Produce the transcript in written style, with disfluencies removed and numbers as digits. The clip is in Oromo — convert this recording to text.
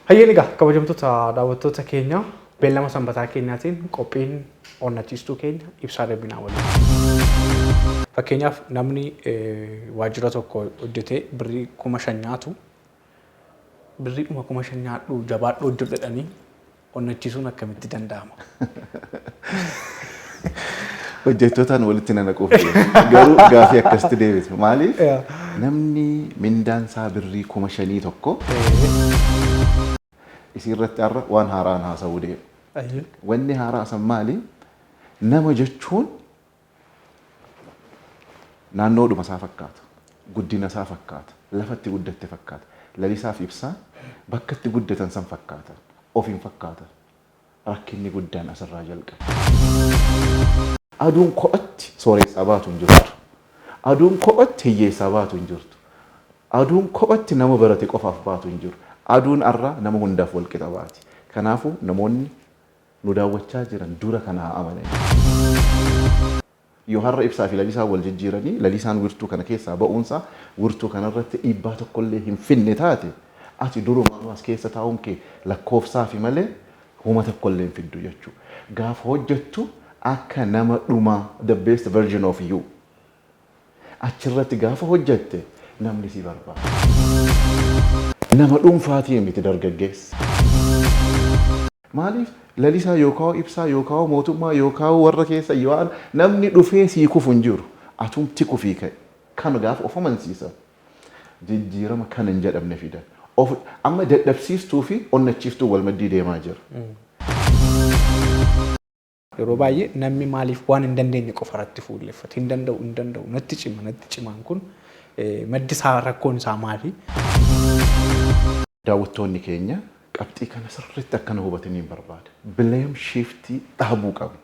Hayyeen, egaa kabajamtoota daawwattoota keenya, beellama sanbataa keenyaatiin qophiin onnachiistuu keenya Ibsaa Dabbinaa waliin. Fakkeenyaaf, namni waajjira tokko hojjetee birrii 5,000 nyaatu, birriidhuma 5,000 nyaadhu, jabaadhu, hojjedhu jedhanii onnachiisuun akkamitti danda'ama? Hojjettootaan walitti nanaquuf deema. Garuu gaafii akkasitti deebitu. Maaliif, namni mindaan isaa birrii 5,000 tokko isii irratti har'a waan haaraan haasa'uu deema. Wanni haaraa san maali? Nama jechuun naannoodhuma isaa fakkaata. Guddina isaa fakkaata. Lafatti guddatte fakkaata. Lalisaaf Ibsaa bakka itti guddatan san fakkaatan. Of hin fakkaatan. Rakkinni guddaan asirraa jalqaba. Aduun kophatti sooressaa baatu hin jirtu. Aduun kophatti hiyyeessaa baatu hin jirtu. Aduun kophatti nama barate qofaaf baatu hin jiru. Aduun har'a nama hundaaf wal qixa baati. Kanaafuu namoonni nu daawwachaa jiran dura kana haa amanani. Yoo har'a Ibsaa fi Lalisaan wal jijjiiranii, Lalisaan wirtuu kana keessaa ba'uunsaa wirtuu kanarratti dhiibbaa tokkollee hin finne taate, ati durumaanuu as keessa taa'uun kee lakkoofsaafi malee huma tokkollee hin fiddu jechuudha. Gaafa hojjettu akka nama dhumaa, the best version of you. Achirratti gaafa hojjette namni si barbaada. Nama dhuunfaatii miti dargaggeessi. Maaliif, Lalisaa yookaan Ibsaa yookaan mootummaa yookaan warra keessa yoo namni dhufee sii kufu hin jiru. Atumti kufii ka'e. Kan gaafa of amansiisan jijjiirama kan hin jedhamne fidan. Of amma dadhabsiistuu fi onnachiiftuu wal maddii deemaa jira. Yeroo baay'ee namni maaliif waan hin dandeenye qofa irratti fuulleffata? Hin danda'u, hin danda'u, natti cima, natti cimaan kun maddi isaa, rakkoon isaa maali? Daawwattoonni keenya qabxii kana sirriitti akkana hubatanii hin barbaada. Blame shiftii dhaabuu qabna.